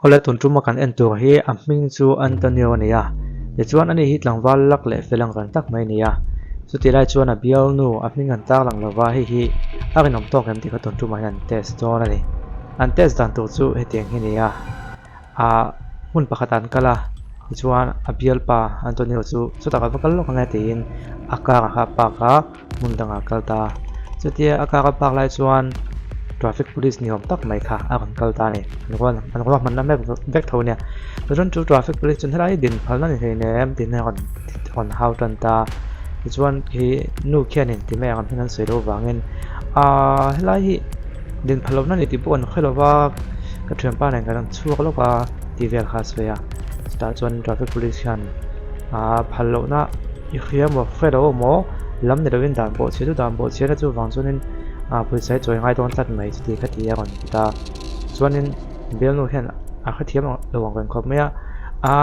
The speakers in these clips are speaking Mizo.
Awle tun tuma kan en tur hi a hming chu Antonio a ni a, tichuan ani hi tlangval lak leh fel ang reng tak mai a ni a, chutih lai chuan a bialnu a hming an tarlang lova hei hi a rinawm tawk em tih kha tun tumah hian an test dawn a ni. An test dan tur chu hetiang hi a ni a, ah hmun pakhatah an kal a, tichuan a bialpa Antonio chu chutah ka va kal lawk ang e tiin a car a kha a park a. hmun dangah a kal ta a, chutia a car a park lai chuan traffic police ni awm tak mai kha a rawn kal ta a ni, an rual an ruahmanna mek vek tho a nia, tichuan chu traffic police chuan helai hi din phalna ni hleinem tiin a rawn rawn hau tan ta a, tichuan khi nu khianin ti mai ang an hming an sawi loh vangin ahh helai hi din phal lohna ni tih pawh an hre lo va ka thianpa nen kan rawn chhuak lawk a tih vel kha a sawi a, chutah chuan traffic police hian ahh phal lohna. I hria maw? Hre lo maw? Lam ni lovin dan pawh chhia chu dan pawh chhia na chuvang chuanin ah pawisa hi chawi ngai dawn tlat mai chuti kha ti a rawn ti ta. Chuanin bialnu hian a hrethiam lo ang reng khawp mai a, a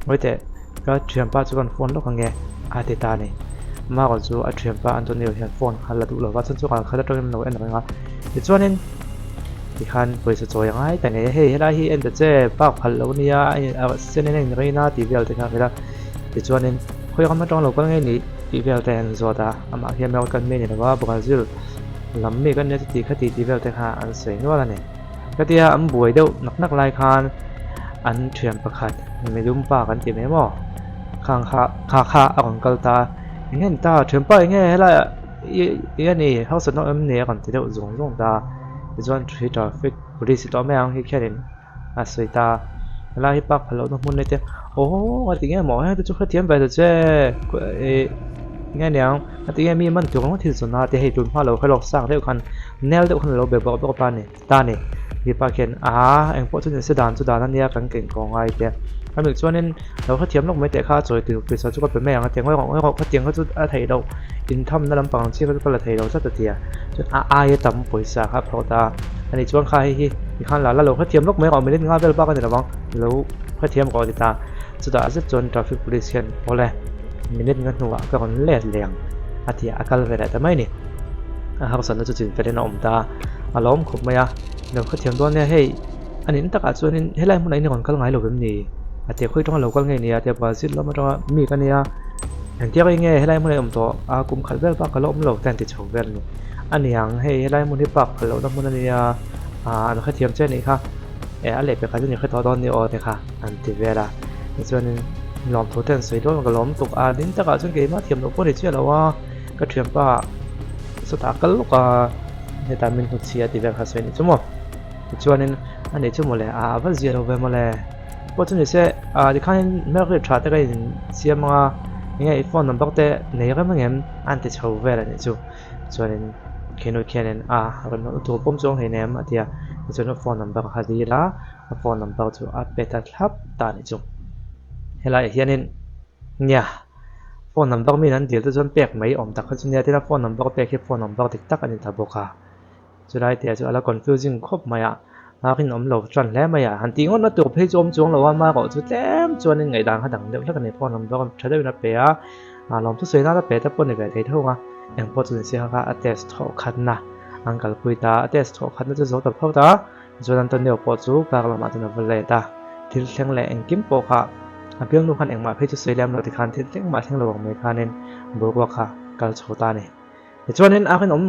ngawi teh ka thianpa chu ka rawn phone lawk ange a ti ta a ni. Marl chu a thianpa Antonio hian phone kha la duh lova chuan chu ral khat atangin an lo en reng a. Tichuanin tikhan pawisa chawi a ngai ta ngei a, hei helai hi en ta che park phal lo nia a sen in a inrein a tih vel te kha a hrilh a. Tichuanin khawi ram atang lo kal ngei ni tih vel te an zawt a, amah hi American mi a ni lo va, Brazil lam mi kan nia chuti khati tih vel te kha an sawi nual a ni. Hetia an buai deuh nak nak lai khan an thian pakhat midum pa kan ti mai maw khang kha kha kha a rawn kal ta a, eng nge ni ta thianpa eng nge helaiah i i a ni hausat nawk em ni a rawn ti deuh zung zung ta a, tichuan traffic police tawh mai ang hi khianin a sawi ta helai hi park phal lohna hmun a tia aww a ti nge maw heng te chu hrethiam ve ta che ih enge niang a ti nge mi man tur ringawt hi zawn a te hei tun hma lo hre lawk sang deuh khan nel deuh khan a lo be bawk bawk a ni ta ni mipa khian aa eng pawh chu ni se dan chu dan a nia kan keng tawh ngai te a mih chuanin lo hrethiam lawk mai teh kha chawi tur pawisa chu ka pe mai ang a ti a ngawi rawh ngawi rawh khatiang kha chu a theih loh inthamna lampang ang chi kha chu ka la thei lo tlat a ti a chuan a aia tam pawisa kha a phawrh ta a ani chuan kha hei hi tikhan la la lo hrethiam lawk mai rawh minute nga vel bak a ni lo vang lo hrethiam rawh a ti ta chutah zet chuan traffic police hian awle minute nga hnuah ka rawn let leh ang a ti a a kal ve leh ta mai a ni a harsatna chu chin felin a awm ta a a lawm khawp mai a lo hrethiam dawn nia hei a nin takah chuanin helai hmunah in rawn kal ngai lo vem ni a ti a khawi atanga lo kal ngei ni a ti a Brazil lam atanga mi ka nia engtiang eng nge helai hmunah i awm tawh a kum khat vel bak ka la awm lo te an ti chho vel a ni a niang hei helai hmun hi park phal lohna hmun a nia ah an hrethiam che anih kha eh a lehpekah chuan i hre tawh dawn ni aw te kha an ti vel a tichuanin lawmthu te an sawi dawn ka lawm tuk a ding takah chuan keimah thiam loh pawh ni chiah lo a ka thianpa sawtah kal lawk a hetah min hnutchhia tih vel kha sawi a ni chu maw. Tichuanin a nih chu mawle a va zia lo ve mawle pawh chu ni se ah tikhanin hmel hriat tha te ka in siam anga enge i phone number te nei rem angem a an ti chho vel a nih chu chuanin khenu khianin a rawn nawlh tur pawm chuang hleinem a ti a tichuan a phone number kha dil a a phone number chu a pe ta thlap ta a nih chu helaiah hianin nia phone number mi an dil te chuan pek mai awm tak kha chu nia tin a phone number pek hi phone number dik tak a ni ta bawk a. Chulai tih ah chu a la confusing khawp mai a, a rinawm lo tan hle mai a, han tih ngawt na tur phei chu awm chuang lo a, amaherawh chu tlem chuanin ngaihdan kha dang deuh hlek a ni, phone number tha deuhin a pe a, a lawmthu sawi nana pe te pawh ni ve thei thung a, engpawh chu ni se kha kha a test thawh khatna an kalpui ta, a test thawh khatna chu zo ta phawt a, chuan Antonio pawh chu car lamah chuan a va let a, thil thleng leh engkim pawh kha a bialnu khan engmah phei chu sawi lem lo tikhan thil thleng mah thleng lo ang mai khanin boruak kha kal chho ta a ni. Tichuanin a rinawm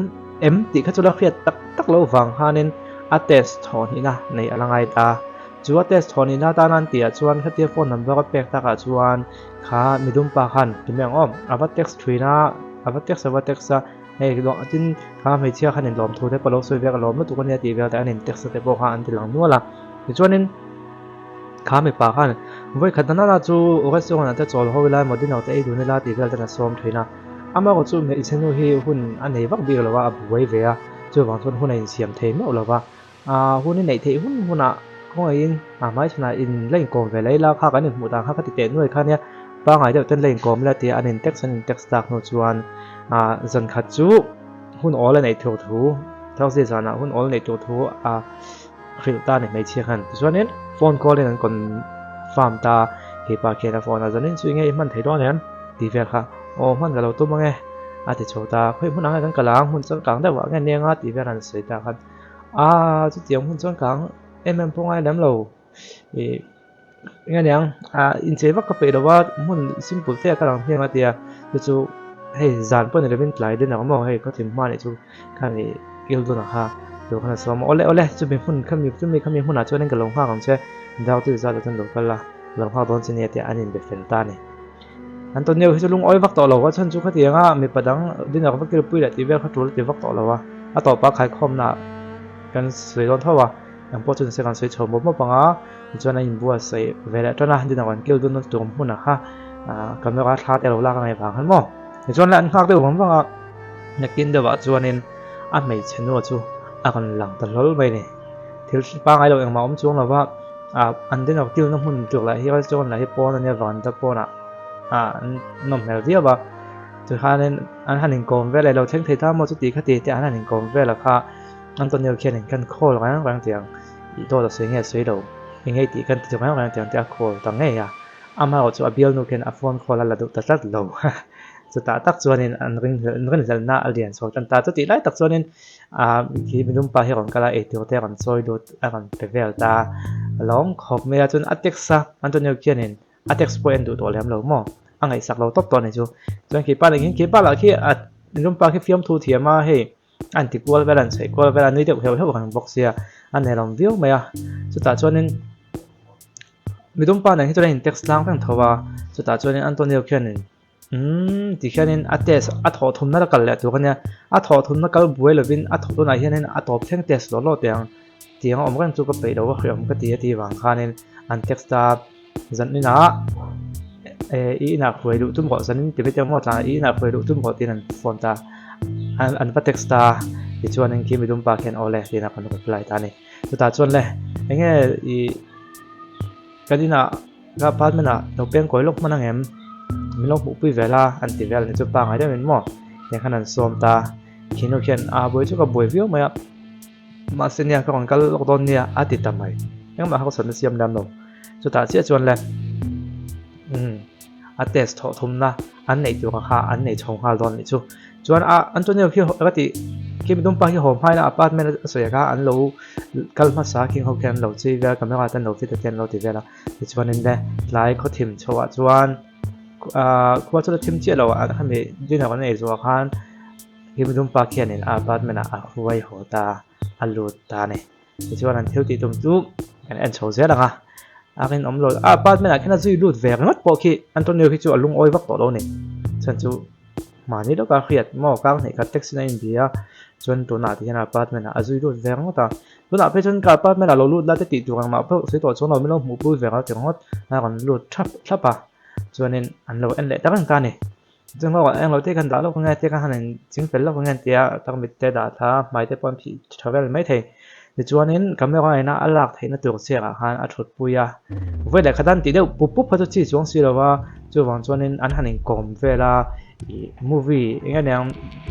em tih kha chu la hriat tak tak loh vang khanin a test thawh hnihna neih a la ngai ta. Chu a test thawh hnihna atana an tihah chuan khatia phone number a pek takah chuan kha midum pa khan ti mai ang aw, a va text thin a, a va text a va text a, hei tin kha hmeichhia khan inlawm thu te pawh a lo sawi vek a lawm lutuk ania tih vel te an in text na te pawh kha an ti lang nual a. Tichuanin kha mipa khan vawikhat na nana chu restaurant ah te chawl ho ila emaw dinner te ei dun ila tih vel ten a sawm thin a. Amaherawh chu hmeichhe nu hi hun a nei vak bik lo a, a buai ve a, chuvang chuan hun a insiam thei meuh lo va. Aaa hun i neih theih hun hunah kawngaihin a hmaichhanah in la inkawm ve leh ila kha kan inhmuh dan kha ka ti teh nuai kha nia pangngai deuh ten la inkawm ila tia an in text an in text tak hnu chuan aaa zan khat chu hun awl a neih tur thu Thursday zanah hun awl neih tur thu a hrilh ta a ni hmeichhia khan. Tichuanin phone call in an confirm ta a, heipa khian a phone a zanin chu enge i hman thei dawn em tih vel kha aw hman ka lo tum ange a ti chho ta a, khawi hmun ang nge kan kal ang hmun chuan kang deuh ah nge nia nga tih vel an sawi ta khan aaa chutiang hmun chuan kang em em pawh ngai lem lo. Ih eng aniang ah inchei vak ka peih lo a hmun simple te a ka lang hmiang a tia chu chu hei zan pawh ni lovin tlai din ang maw hei khawthim hma nih chu khami kil dun ang kha tur khan a sawm a awle awle chumi hmun khami chumi khami hmunah chuanin ka lo nghak ang che dar chu zat ah chuan lo kal a ka lo nghak dawn che nia tia an inbe fel ta a ni. Antonio hi chu lungawi vak tawh lo a chhan chu khatiang a mipa dang dinner va kilpui leh tih vel kha tul a ti vak tawh lo a a tawpah khaikhawmna kan sawi dawn tho a. Eng pawh chu nise kan sawi chho mawp mawp ang a, tichuan a inbuatsaih ve leh tan a, dinner an kil dun na tur hmunah kha ah camera thla te a lo lak a ngaih vang khan maw. Tichuan le an nghak deuh vang vang a, nakin deuhah chuanin a hmeichhe nu chu a rawn lang ta hlawl mai a ni. Thil pangngai lo engmah awm chuang lova ah an dinner kilna hmun tur lah hi restaurant lah hi pawn a nia veranda pawnah ah an nawm hmel viau a, tikhanin an han inkawm vel a i lo thleng thei ta maw chuti khati te an han inkawm vel a kha. Antonio khian in kan call reng reng tiang i dawt a sawi nge a sawi lo eng nge tih kan ti reng reng tiang te a call ta ngei a, amaherawh chu a bialnu khian a phone call a la duh ta tlat lo chutah tak chuanin an rinhlelhna a lian chho tan ta chutih lai tak chuanin ah khi midum pa hi a rawn kal a eitur te a rawn chawi lut a rawn pe vel ta a lawm khawp mai a chuan a text a Antonio khianin a text pawh en duh tawh lem lo maw a ngaihsak lo tawp tawh a ni chu chuan khi pa nen khian khi pa lah khi a midum pa khi fiamthu thiam a hei. An ti kual vel a, an chheih kual vel a, nui deuh heuh heuh reng bawk sia, a nelawm viau mai a. Chutah chuanin midum pa nen hi chuan an in text tlang reng tho a, chutah chuanin Antonio khianin umm ti khianin a test a thawh thumna la kal leh tur a nia, a thawh thumna kal buai lovin a thawh tunah hianin a tawp thleng test lawh lawh teh ang tiang a awm reng chu ka peih lo a hriawm ka ti a tih vang khanin an text a. Zan inah eh i inah hruai duh tum rawh zanin ti vek emaw tlanah i inah hruai duh tum rawh tiin an phone ta an an va text ta tichuan engkim i dumpa khian awle tiin a kan reply ta a ni chutah chuan le enge i kan inah ka apartment ah lo peng kawi lawk hman ang em min lo hmuhpui vel a an ti vel a ni chu pangai deuhin maw tiang khan an sawm ta khinu khian a buai chu ka buai viau mai a. Mahse nia ka rawn kal lawk dawn nia a ti ta mai. Engmah harsatna siam lem lo. Chutah chiah chuan le umm a test thawh thumna an neih tur kha an nei chho nghal dawn anih chu. Chuan a Antonio khi ka tih khi midum pa hi haw hmain a apartment a sawi kha an lo kal hmasa khing ho khian an lo chei vel camera te an lo fit a te an lo ti vel a. Tichuanin le tlai khawthim chhoah chuan ah khua chu la thim chiah lo a khami dinner an ei zawhah khan. Himdum pa khianin a apartment ah a huai haw ta a lut ta a ni. Tichuan an thil tih tum chu kan en chho zel ang a, a rinawm lo. A apartment ah khian a zui lut ve ringawt pawh khi Antonio khi chu a lungawi vak tawh lo a ni. Chhan chu mahni lawka hriat maw kang hnih khat taxi in a inbi a, chuan tunah ti hian a apartment ah a zui lut ve ringawt a. Tunah phei chuan ka apartment ah lo lut la te tih tur ang mah pawh sawi tawh chuan lo min lo hmuh pui ve ang a ti ringawt a rawn lut thap thlap a, chuanin an lo en leh ta reng ta a ni. Chung ho ah englo te khan dah lawk ange te khan han in ching fel lawk ange an tia tarmit te dah thla hmai te pawh an phih tha vel mai thei tichuanin camera ina a lak theihna tur chiah ah khan a thut pui a vawi leh khat an tih deuh pup pup kha chu chi chuang si lova chuvang chuanin an han inkawm vel a ih movie eng aniang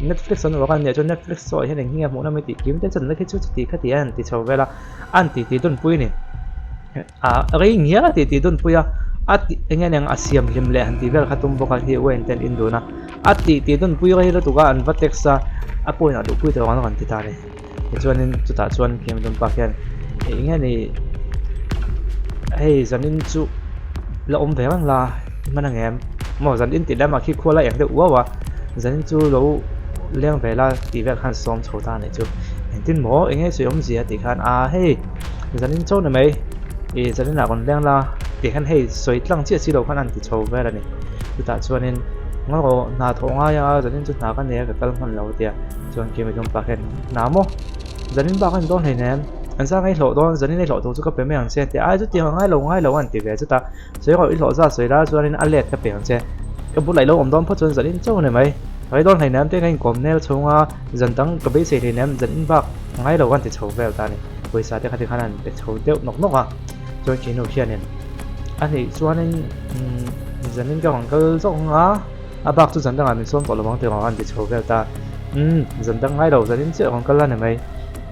netflix an uar a nia chuan netflix pawh hian engtin nge hmuh nawm i tih kim te chuan na khi chu chuti kha ti a an ti chho vel a an ti ti dawn pui a ni. Ah rei ngial a tih tih dawn pui a, a tih eng eng a siam hlim leh han tih vel kha tum bawk a hi Wayne te an in dun a, a tih tih dawn pui rei lutuk a an va text a, a pawhin a duhpui tawh ang an ti ta a ni. Tichuanin chutah chuan Kim Jong Pa khian eng nge ni hei zanin chu la awm ve reng la i hman ang em maw zanin tih lamah khi khua la eng deuh uau a, zanin chu lo leng ve la tih vel khan sawm chho ta a nih chu. Engtin maw eng nge sawi awmzia tih khan ah hei. Zanin chaw ni mai ih zanin ah rawn leng la tih khan hei sawi tlang chiah si lo khan an ti chho vel a ni chutah chuanin ngaw hna thawh ngai a zanin chu hna ka nei a ka kal hman lo tia chuan khi midum pa khian hna maw zanin bak a ni dawn hleinem an zang ei hlawh dawn zanin ei hlawh tur chu ka pe mai ang che tia ai chutiang a ngai lo ngai lo an ti ve chutah sawi rawh i hlawh zat sawi la chuanin a let ka pe ang che ka bulah i lo awm dawn phawt chuan zanin chaw ni mai rei dawn hleinem te ka inkawm nel chhung a zan dang ka beisei hleinem zanin bak ngai lo an ti chho vel ta a ni. Pawisa te kha tikhan an pe chho deuh nawk nawk a, chuan khi nu khianin a nih chuanin umm zanin ka rawn kal zawk ang a, a bak chu zan dangah min sawm tawh lo ang tih an ti chho vel ta, umm zan dang ngai lo zanin chiah rawn kal a ni mai,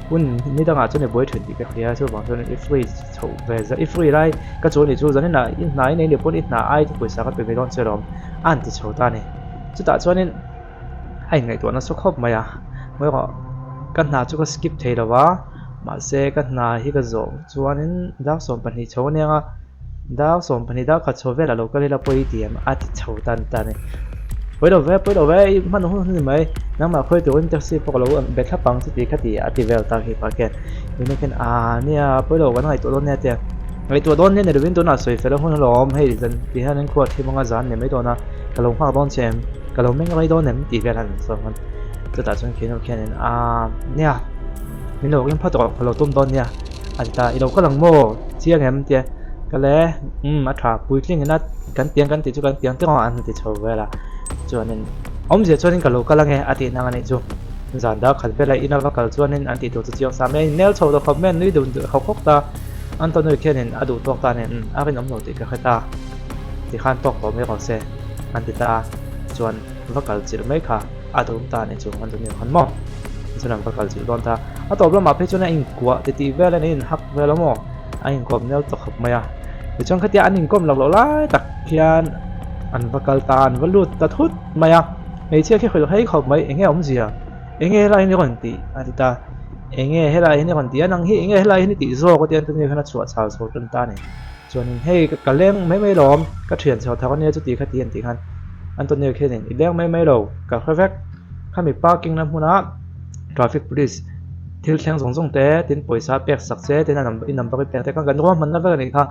hun ni dangah chuan i buai thin tih ka hria chuvang chuan i free chho ve i free lai ka chu anih chu zanin ah i hna i nei leh pawn i hna ai chu pawisa ka pe ve dawn che lawm a han ti chho ta a ni, chutah chuanin. A inngaihtuah nasa khawp mai a, ngawi rawh ka hna chu ka skip thei lo a, Mahse ka hna hi ka zawh chuanin dar 12 chho a nia. Dar 12 dar khat chho velah lo kal ila pawi i ti em? A ti chho tan ta a ni. Pawi lo ve, pawi lo ve, i hman hun hun ni mai. Nangmah khawi turin taxi pawh ka lo be thlap ang chuti kha ti a ti vel ta khi pa khian. Tuna khian aaa nia pawi lo kan ngaihtuah dawn nia tia. Ngaihtuah dawn nia ni lovin tunah sawi fel a hun alawm hei zan ti hian in khua thim anga zan ni mai dawn a, ka lo nghak dawn che em? Ka lo meng rei dawn em? Tih vel han sawi khan chutah chuan khi nu khianin aaa nia min lo ring phawt rawh ka lo tum dawn nia a ti ta i lo kal ang maw chiang em tia ka le umm a tha puitling ina kan tiang kan tih chu kan tiang tawng a an ti chho vel a chuanin awmzia chuanin ka lo kal ange a tih nang anih chu zan dar khat vela ina va kal chuanin an tih tur chu chiang sa mai a inel chho ta khawp mai a nui dun duh hawk hawk ta Antonio khianin a duh tawk ta a ni umm a rinawm lo tih ka hre ta tikhan tawk tawh mai rawh se an ti ta a chuan va kal chilh mai kha a dawm ta a ni chu Antonio khan maw chuan an va kal chilh dawn ta a tawp lamah phei chuan a inkuah titih vel a ni a inhak vel a maw a inkawp nel tawh khawp mai a tichuan khatia an inkawm loh loh lai tak hian an va kal ta an va lut ta thut mai a hmeichhia khi hrilh hei khawp mai eng nge awmzia eng nge helai hi rawn tih a ti ta eng nge helai hi rawn tih a nang hi eng nge helai hi tih zawk a tia Antonio hian a chhuah chhal chho tan ta a ni. Chuanin hei ka leng mai mai lawm, ka thian chho thak ania chuti kha ti an tih khan Antonio khianin i leng mai mai lo, ka hre vek. Khami parking na hmuna traffic police thil thleng zawng zawng te tin pawisa pek sak che tin a number i number i pek te kha kan ruahmanna vek anih kha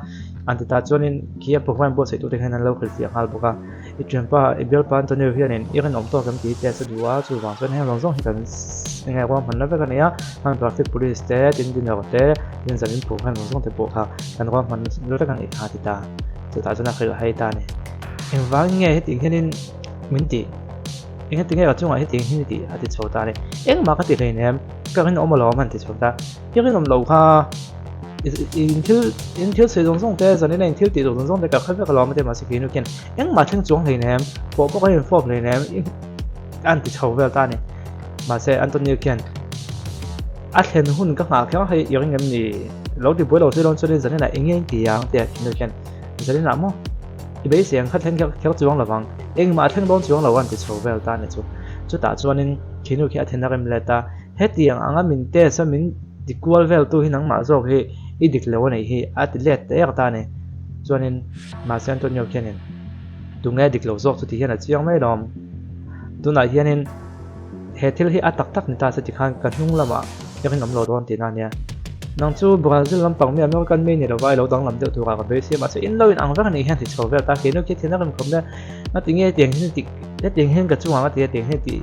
an ti ta chuanin khi a programme buatsaih tute hian an lo hrilhfiah nghal bawk a. I thianpa i bialpa Antonio hianin i rinawm tawk em tih test a duh a, chuvang chuan heng zawng zawng hi kan enge ruahmanna vek a ni a, heng traffic police te, tin dinner te, tin zanin programme zawng zawng te pawh kha kan ruahmanna vek a nih kha a ti ta, chutah chuan a hrilh hai ta a ni. Engvangin nge hetiang hianin min tih? Engati nge ka chungah hetiang hian i tih? a ti chho ta a ni. Engmah ka ti hleinem, ka rinawm alawm a han ti chho ta. I rinawm loh kha in thil in thil sawi zawng zawng te zanin a in thil tih zawng zawng te ka hre vek alawm a ti mahse keinu khian engmah thleng chuang hleinem pawh pawh kan infawp hleinem a an ti chho vel ta a ni mahse Antonio khian a thlen hun ka nghah kher hei i ring em ni lo ti buai lo se dawn chuanin zanin ah eng nge in ti ang tia keinu khian zanin ah maw i beisei ang kha thleng kher kher chuang lovang engmah a thleng dawn chuang lo a an ti chho vel ta a ni chu chutah chuanin keinu khi a then a rem let a. Hetiang anga min test a min ti kual vel tu hi nangmah zawk hi i dik lo a nih hi a ti let ta ek ta a ni. Chuanin mahse Antonio khianin tunge dik lo zawk chu ti hian a chiang mai lawm. Tunah hianin he thil hi a tak tak ni ta se tikhan ka hnung lamah i rinawm lo dawn tihna a nia. Nang chu Brazil lampang mi American mi ni lova i lo danglam deuh turah ka beisei a mahse in lo in ang vek a nih hian ti chho vel ta keinu khi thin a rim khawp nia. Ngatinge hetiang hian ti hetiang hian ka chungah nga ti hetiang hian ti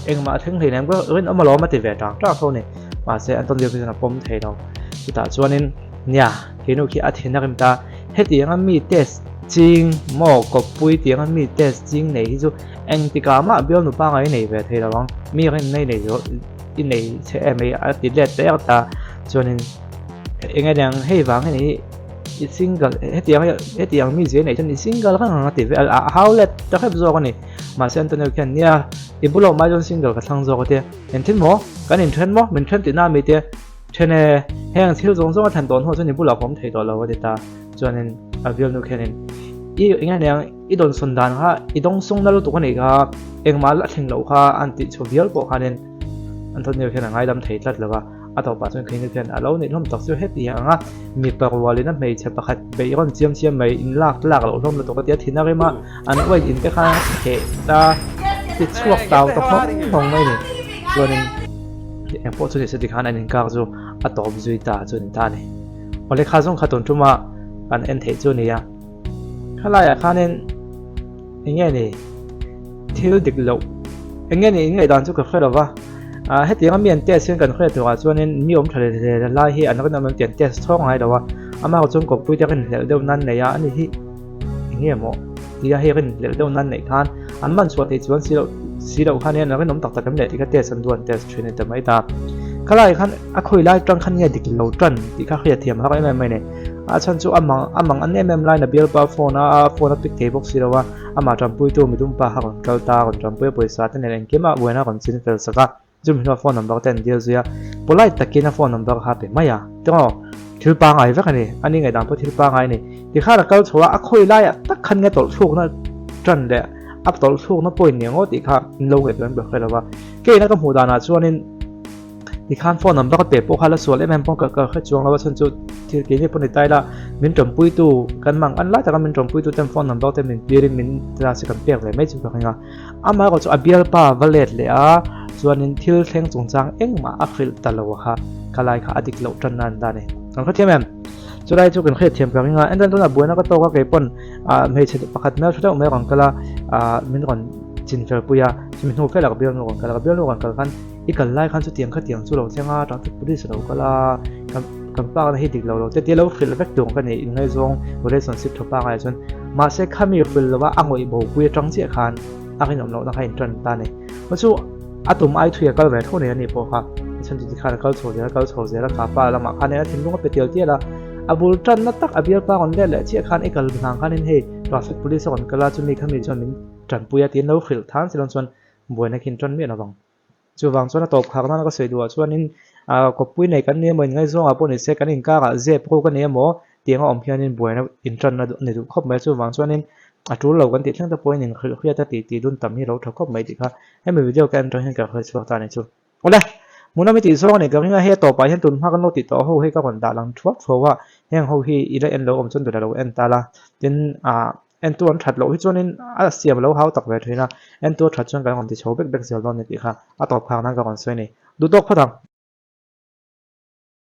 engmah a thleng hleinem ka rinawm alawm a ti ve tang tang tho a ni mahse Antonio khi chuan a pawm thei lo chutah chuanin nia keinu khi a thin a rim ta hetianga mi test ching maw kawppui tianga mi test ching nei hi chu engtikah mah bial nupa ngai nei ve thei lo ang mi rinna i nei zawh i nei chhe em mai a ti let ta er ta chuanin eng eng hei vang hi ni. I single hetiang hetiang mi zia nei chuan i single reng ang a ti vel a hau let ta hrep zawk a ni mahse Antonio khian nia i bulah awm ai chuan single ka thlang zawk a tia engtin maw kan inthen maw min then tihna ami tia then e heng thil zawng zawng a thlen tawh hnuah chuan i bulah ka awm thei tawh lo a ti ta chuanin a bialnu khianin i eng aniang i dawnsawn dan kha i dawngsawng na lutuk a nih kha engmah la thleng loh kha an tih chho vial pawh khanin Antonio khian a ngaidam thei tlat lo va. A tawpah chuan Khaini khian a lo neih hlawm tak chu heti ang a, mipa rualin a hmeichhe pakhat beih rawn chiam chiam mai in lak tlak loh hlawm lutuk a tia thin a rem a, an uain in te khan a theh ta ti chhuak tau ta nghawng nghawng mai a ni. Chuanin eng pawh chu ni se tikhan an inkak chu a tawp zui ta chu a ni ta a ni. Awle kha zawng kha tun tuma kan en theih chu a ni a, khalaiah khanin eng nge ni thil dik loh eng nge ni in ngaihdan chu ka hre lo va ah hetiang a mi an test hian kan hriat turah chuanin mi awm tha leh leh lai hi an rinawm em tih an test chhawng ngai lo a amah chuan kawppui te rinhlelh deuh nan nei a ani hi eng nge maw tia hei rinhlelh deuh nan neih khan an man chhuah theih chuan si loh si loh khan hian a rinawm tak tak em leh tih kha test an duh an test thin a ni ta mai ta khalai khan a khawi lai tang khan nge dik lo tan tih kha hriat thiam har em em mai ni. A chhan chu a mang a mang an em em laiin a bialpa phone a a phone a pick thei bawk si lo a, amah tanpuitu midum pa kha rawn kal ta a, rawn tanpui a pawisa te nen engkim a buaina rawn chin fel sak a, chumi hnuah phone number te an deal zui a, polite takin a phone number kha a pe mai a, tiraw thil pangai vek a ni, ani ngaihdan pawh thil pangai a ni, tikhan a kal chho a, a khawi laiah tak khan nge tawlh thlukna tan leh a tawlh thlukna point ni ang aw tih kha in lo ngaihtuah in be hre lo va, keiin a ka hmuh danah chuanin. Tikhan phone number ka pe pawh kha la sual em em pawh ka ka hre chuang lo a chhan chu thil keini pawh ni ta ila min tawmpuitu kan mang an lai taka min tawmpuitu ten phone number te min pirin min tila se kan pek ve mai chu ka ring a. Amaherawh chu a bialpa va let leh a chuanin thil thleng chungchang engmah a hrilh ta lo kha ka lai kha a dik loh tan na an ta a ni. Kan hrethiam em? Chulai chu kan hriatthiam ka ring a, entan tunah buaina ka tawk a kei pawn ah hmeichhe pakhat hmel tha deuh mai rawn kal a ah min rawn chin fel pui a chumi hnu felah ka bialnu rawn kal a ka bialnu rawn kal khan i kal lai khan chutiang khatiang chu lo thleng a traffic police a lo kal a kan kan park na hi dik lo lo te tia lo hrilh vek tur ka ni inngaizawng relationship tha pangai chuan mahse khami hrilh lova a ngawih bo pui atang chiah khan a rinawm lohna kha intan ta a ni chu a tum ai thui a kal ve tho nei a nih pawh kha a chhan chu tikhan a kal chho zel a kal chho zel a kha pa lamah khan a thinlung a pe tial tial a a bul tanna tak a bialpa rawn let leh chiah khan i kal hnang khanin hei traffic police a rawn kal a chumi khami chuan min tanpui a tiin lo hrilh than silawm chuan buaina khi intan miah lovang. Chuvang chuan a tawp khak nana ka sawi duhah chuanin ah kawppui nei kan ni emaw inngaizawngah pawh ni se kan inkarah zep ruk a ni emaw tiang a awm hianin buaina intanna a ni duh khawp mai a. Chuvang chuanin a tul lo kan tih thleng te pawhin inhrilh hriat a tih tih dun tam hi lo tha khawp mai tih kha hemi video ka en atang hian ka hre chhuak ta a ni chu. Awle, hmuhnawm i tih zawng a ni ka ring a, hei a tawpah hian tun hma kan lo tih tawh ho hei ka rawn dah lang thuak thuau a, heng ho hi i la en lo awm chuan duhla lo en ta la, tin ah Entu an that loh hi chuanin a siam lo hau tak ve thin a, entu a that chuan kan rawn ti chho bek bek zel dawn ni tih kha a tawp khang nan ka rawn sawi a ni. Duh tawk phawt ang.